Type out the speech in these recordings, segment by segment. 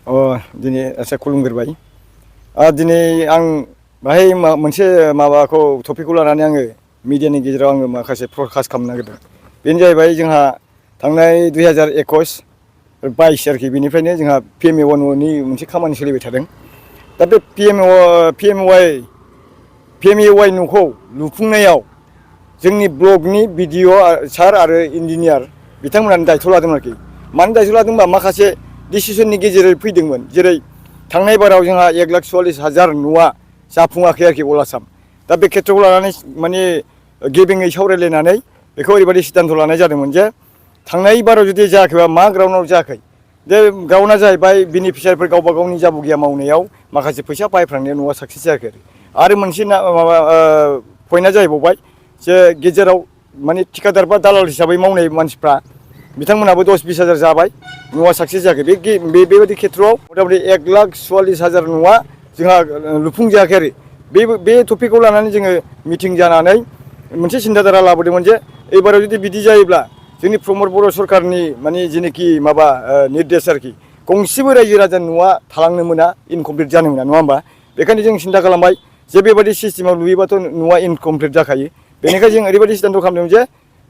दिनै आसा खुलुमग्रोबाय। दिनै आं बाहाय मोनसे माबाखौ टपिकखौ लानानै आङो मिडियानि गेजेराव आङो माखासे प्रकास्ट खालामनो नागिरदों। बेनो जाहैबाय जोंहा थांनाय 2021-22 आरोखि बेनिफ्रायनो जोंहा PMAY मोनसे खामानि सोलिबाय थादों। दा बे PMAY न'खौ लुफुंनायाव जोंनि ब्लकनि BDO सार आरो इन्जिनियार बिथांमोनानो दायथ' लादों आरोखि। मानो दायथ' लादों होनबा माखासे डिसिसननि गेजेरै फैदोंमोन। जेरै थांनाय बाराव जोंहा 1,44,000 न'आ जाफुङाखै आरोखि अल आसाम। दा बे खेथ्रखौ लानानै माने गेबेङै सावरायलायनानै बेखौ ओरैबायदि सिद्धान्त लानाय जादोंमोन जे थांनाय बाराव जुदि जायाखैबा मा ग्राउन्डआव जायाखै। जे ग्राउन्डआ जाहैबाय बेनिफिसियारिफोर गावबा गावनि जाबुगिया मावनायाव माखासे फैसा बाहायफ्रांनायाव न'आ साक्सेस जायाखै आरो मोनसे माबा पइन्टआ जाहैबावबाय जे गेजेराव माने थिकादार बा दालाल हिसाबै मावनाय मानसिफ्रा बिथांमोनाबो 10-20 हाजार जाबाय न'आ साक्सेस जायाखै। बेबायदि खेथ्रआव मथा मथि 1,44,000 न'आ जोंहा लुफुंजायाखै आरो बे टपिकखौ लानानै जोङो मिटिं जानानै मोनसे सिन्थाधारा लाबोदोंमोन जे एबाराव जुदि बिदि जायोब्ला जोंनि प्रमद बर' सरकारनि माने जेनोखि माबा निर्देश आरोखि गंसेबो रायजो राजानि न'आ थालांनो मोना, इनकमप्लिट जानो मोना, नङा होमबा? बेखायनो जों सिन्था खालामबाय जे बेबायदि सिस्टेमाव लुयोबाथ' न'आ इनकमप्लिट जाखायो। बेनिखायनो जों ओरैबायदि सिद्धान्त खालामदों जे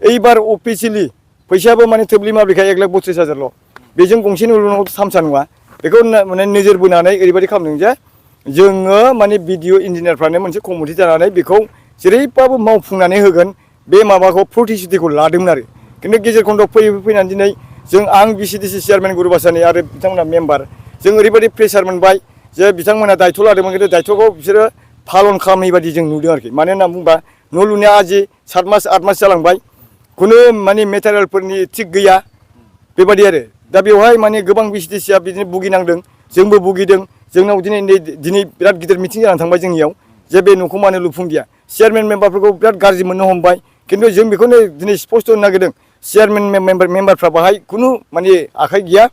एइबार अफिसियेलि फैसायाबो माने थोब्लि माब्लिखाय 1,32,000ल'। बेजों गंसे न' लुनांगौथ' थामसा नङा। बेखौ माने नोजोर बोनानै ओरैबायदि खालामदों जे जोङो माने BDO इन्जिनियारफ्रानो मोनसे कमिटि जानानै बेखौ जेरैबाबो मावफुंनानै होगोन बे माबाखौ प्रतिश्रुतिखौ लादोंमोन आरो। खिन्थु गेजेर खन्द'आव फैनानै दिनै आं BCDC चेयारमेन गुरुबासानि आरो बिथांमोना मेम्बार जों ओरैबायदि प्रेसार मोनबाय जे बिथांमोना दायथ' लादोंमोन खिन्थु दायथ'खौ बिसोरो पालन खालामै बायदि जों नुदों आरोखि। मानो होनना बुंबा न' लुनाया आजि 7 मास 8 मास जालांबाय, खुनु माने मेटेरियेलफोरनि थिग गैया बेबायदि आरो। दा बेवहाय माने गोबां BCDCआ बिदिनो भुगिनांदों, जोंबो भुगिदों। जोंनाव दिनै बिराद गिदिर मिटिं जानानै थांबाय जोंनियाव जे बे न'खौ मानो लुफुंदिया। चेयारमेन मेम्बारफोरखौ बिराद गाज्रि मोननो हमबाय। खिन्थु जों बेखौनो दिनै स्पष्ट होनो नागिरदों चेयारमेन मेम्बारफ्रा बाहाय खुनु माने आखाइ गैया।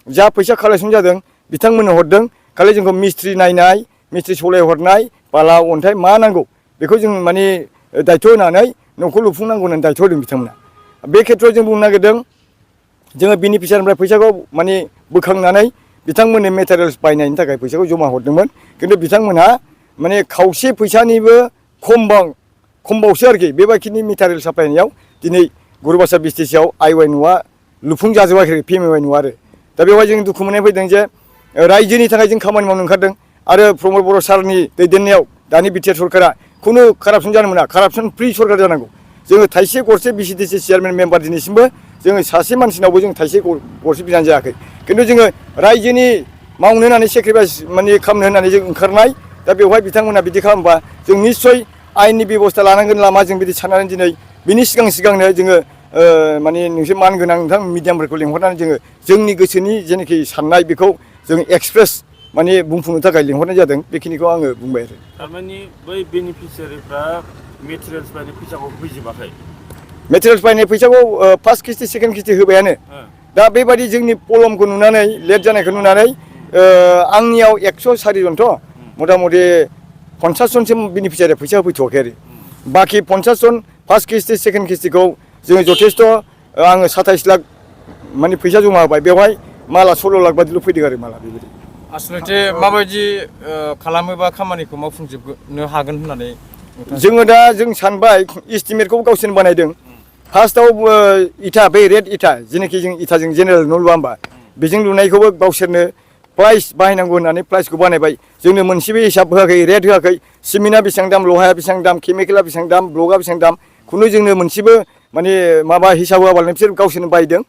जा फैसा कालेक्सन जादों बिथांमोननो हरदों, खालि जोंखौ मिस्ट्रि नायनाय, मिस्ट्रि सलायहरनाय, बाला अन्थाइ मा नांगौ बेखौ जों माने दायथ' होनानै न'खौ लुफुंनांगौ होननानै दायथ' होदों बिथांमोना। बे खेथ्रआव जों बुंनो नागिरदों जोङो बेनिफिसियारिनिफ्राय फैसाखौ माने बोखांनानै बिथांमोननो मेटेरियेल्स बायनायनि थाखाय फैसाखौ जमा हरदोंमोन। खिन्थु बिथांमोनहा माने खावसे फैसानिबो खमबावसो आरोखि बेबायदिनि मेटेरियेल साप्लायनायाव दिनै गुरुबासा BCDCआव IY न'आ लुफुंजाजोबाखै, PMAY न'आ आरो। दा बेवहाय जों दुखु मोननाय फैदों जे रायजोनि थाखाय जों खामानि मावनो ओंखारदों आरो प्रमद बर' सारनि दैदेननायाव दानि बिटिआर सरकारा खुनु कारापसन जानो मोना, कारापसन फ्रि सरकार जानांगौ। जोङो थाइसे गरसे BCDC चेयारमेन मेम्बार दिनैसिमबो जोङो सासे मानसिनावबो जों थाइसे गरसे बिनानै जायाखै। खिन्थु जोङो रायजोनि मावनो होननानै सेक्रिफाइस माने खालामनो होननानै जों ओंखारनाय। दा बेवहाय बिथांमोना बिदि खालामबा जों निस्सय आयेननि बेब'स्था लानांगोन लामा जों बिदि साननानै दिनै बिनि सिगांनो जोङो माने नोंसोर मान गोनां नोंथां मिडियामफोरखौ लिंहरनानै जोङो जोंनि गोसोनि जेनाखि साननाय बेखौ जों एक्सप्रेस माने बुंफुंनो थाखाय लिंहरनाय जादों। बेखिनिखौ आङो बुंबाय आरो। थारमाने बै बेनिफिसियारिफ्रा मेटेरियेल्स बायनाय फैसाखौ होफैजोबाखै। मेटेरियेल्स बायनाय फैसाखौ फार्स्ट किस्ति सेकेन्ड किस्ति होबायानो। दा बेबायदि जोंनि प्रब्लेमखौ नुनानै लेट जानायखौ नुनानै आंनियाव 104 जनथ' मथा मथि 50 जनसिम बेनिफिसियारिया फैसा होफैथ'वाखै आरो। बाखि 50 जन फार्स्ट किस्ति सेकेन्ड किस्तिखौ जोङो जथेस्थ' आङो 27 लाख माने फैसा जमा होबाय। बेवहाय माला 16 लाख बादिल' फैदों आरो माला बेबायदि। आसलथे माबायदि खालामोबा खामानिखौ मावफुंजोबनो हागोन होननानै जोङो दा जों सानबाय इस्टिमेटखौ गावसोरनो बानायदों। फार्स्टआव इथा बे रेड इथा जेनाखि जों इथाजों जेनेरेल न' लुवा होमबा बेजों लुनायखौबो गावसोरनो प्राइस बाहायनांगौ होननानै प्राइसखौ बानायबाय। जोंनो मोनसेबो हिसाब होआखै, रेट होआखै। सिमेन्टआ बेसेबां दाम, लहाया बेसेबां दाम, केमिकेला बेसेबां दाम, ब्लकआ बेसेबां दाम खुनु जोंनो मोनसेबो माने माबा हिसाब होआबालानो बिसोर गावसोरनो बायदों।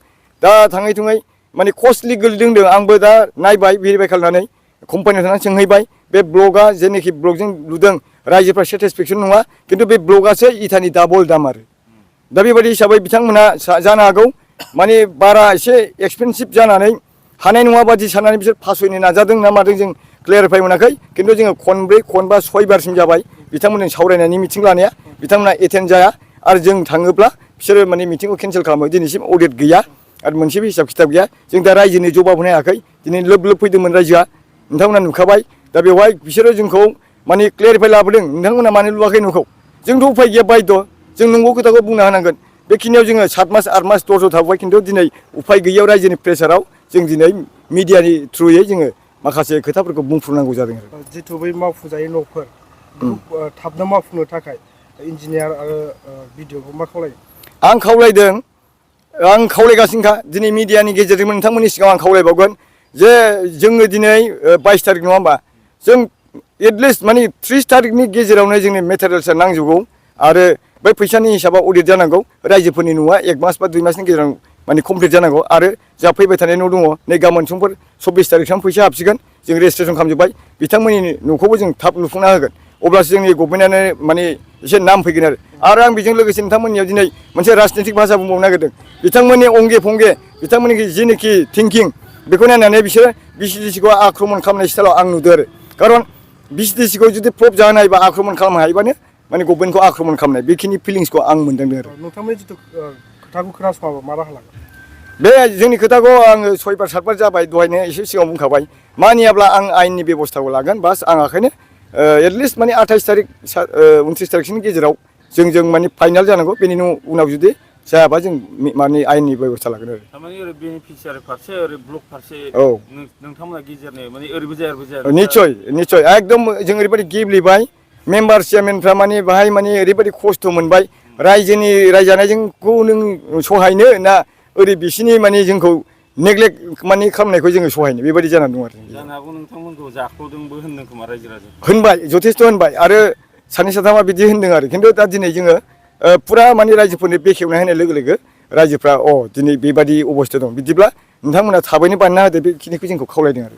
दा थाङै थुङै माने कस्टलि गोलैदों। आंबो दा नायबाय भेरिफाइ खालामनानै कम्पानियाव थांनानै सोंहैबाय बे ब्लकआ जेनाखि ब्लकजों लुदों रायजोफ्रा सेटिसफेक्सन नङा, खिन्थु बे ब्लकआसो इथानि डाबल दाम आरो। दा बेबायदि हिसाबै बिथांमोना जानो हागौ माने बारा एसे एक्सपेनसिभ जानानै हानाय नङा बादि साननानै बिसोर फासयनो नाजादों ना मादों जों क्लियारिफाइ मोनाखै। खिन्थु जोङो खनब्रै खनबा 6 बारसिम जाबाय बिथांमोनजों सावरायनायनि मिटिं लानाया, बिथांमोना एटेन्ड जाया आरो जों थाङोब्ला बिसोरो माने मिटिंखौ केन्सेल खालामो। दिनैसिम अडिट गैया आरो मोनसेबो हिसाब खिथाब गैया। जों दा रायजोनि जबाब होनो हायाखै। दिनै लोब लोब फैदोंमोन रायजोआ, नोंथांमोना नुखाबाय। दा बेवहाय बिसोरो जोंखौ माने क्लियारिफाइ लाबोदों नोंथांमोना मानो लुवाखै न'खौ। जोंथ' उफाय गैया बायद' जों नंगौ खोथाखौ बुंना होनांगोन। बेखिनियाव जोङो 7 मास 8 मास 10 थाबाय। खिन्थु दिनै उफाय गैयियाव रायजोनि प्रेसाराव जों दिनै मिडियानि थ्रुयै जोङो माखासे खोथाफोरखौ बुंफ्रुनांगौ जादों आरो जिथु बै मावफुंजायै न'फोर बेखौ थाबनो मावफुंनो थाखाय इन्जिनियार आरो बिडिअखौ मा खावलायो? आं खावलायदों आं खावलायगासिनोखा दिनै मिडियानि गेजेरजों नोंथांमोननि सिगाङाव आं खावलायबावगोन जे जोङो दिनै 22 तारिख नङा होमबा जों एटलिस्ट माने 30 तारिखनि गेजेरावनो जोंनि मेटेरियेल्सआ नांजोबगौ आरो बै फैसानि हिसाबा अडिट जानांगौ रायजोफोरनि न'आ 1 मास बा 2 मासनि गेजेराव माने कमप्लिट जानांगौ आरो जा फैबाय थानाय न' दङ नै गाबोन समफोर 24 तारिखसिम फैसा हाबसिगोन जों रेजिस्ट्रेसन खालामजोब्बाय बिथांमोननि न'खौबो जों थाब लुफुंना होगोन अब्लासो जोंनि गभर्नमेन्टआनो माने एसे नाम फैगोन आरो आं बेजों लोगोसे नोंथांमोननियाव दिनै मोनसे राजनितिक भाषा बुंबावनो नागिरदों बिथांमोननि अंगे फंगे बिथांमोननि जेनोखि थिंकिं बेखौ नायनानै बिसोरो बिसिडिसिखौ आक्रमन खालामनाय स्टाइलाव आं नुदों आरो खारन बिसिडिसिखौ जुदि प्रब जानाय बा आक्रमन खालामनो हायोबानो माने गभर्नमेन्टखौ आक्रमन खालामनाय बेखिनि फिलिंसखौ आं मोनदांदों आरो नोंथांमोननि जिथु खोथाखौ खोनासङाबा मा राहा लागोन? बे जोंनि खोथाखौ आङो 6 बार 7 बार जाबाय दहायनो एसे सिगाङाव बुंखाबाय मानियाब्ला आं आयेननि बेब'स्थाखौ लागोन बास आं आखायनो एटलिस्ट माने 28 तारिख 29 तारिखसोनि गेजेराव जों माने फाइनाल जानांगौ बेनि उनाव जुदि जायाबा जों माने आयेननि बेब'स्था लागोन आरो थारमाने ओरै बेनिफिसियारि फारसे ओरै ब्लक फारसे औ नोंथांमोना गेजेरनि माने ओरैबो जाया ओरैबो जाया निश्चय एकदम जों ओरैबायदि गेब्लेबाय मेम्बार चेयारमेनफ्रा माने बाहाय माने ओरैबायदि खस्थ' मोनबाय रायजोनि रायजानायजोंखौ नों सहायनो ना ओरै बिसिनि माने जोंखौ नेग्लेक्ट माने खालामनायखौ जोङो सहायनो बेबायदि जानानै दं आरो जानो हागौ नोंथांमोनखौ जाख्ल'दोंबो होनदों खोमा रायजो राजा होनबाय जथेस्थ' होनबाय आरो सानै साथामा बिदि होनदों आरो खिन्थु दा दिनै जोङो फुरा माने रायजोफोरनो बेखेवना होनाय लोगो लोगो रायजोफ्रा दिनै बेबादि अबस्था दं बिदिब्ला नोंथांमोना थाबैनो बानायना होदो बेखिनिखौ जोंखौ खावलायदों आरो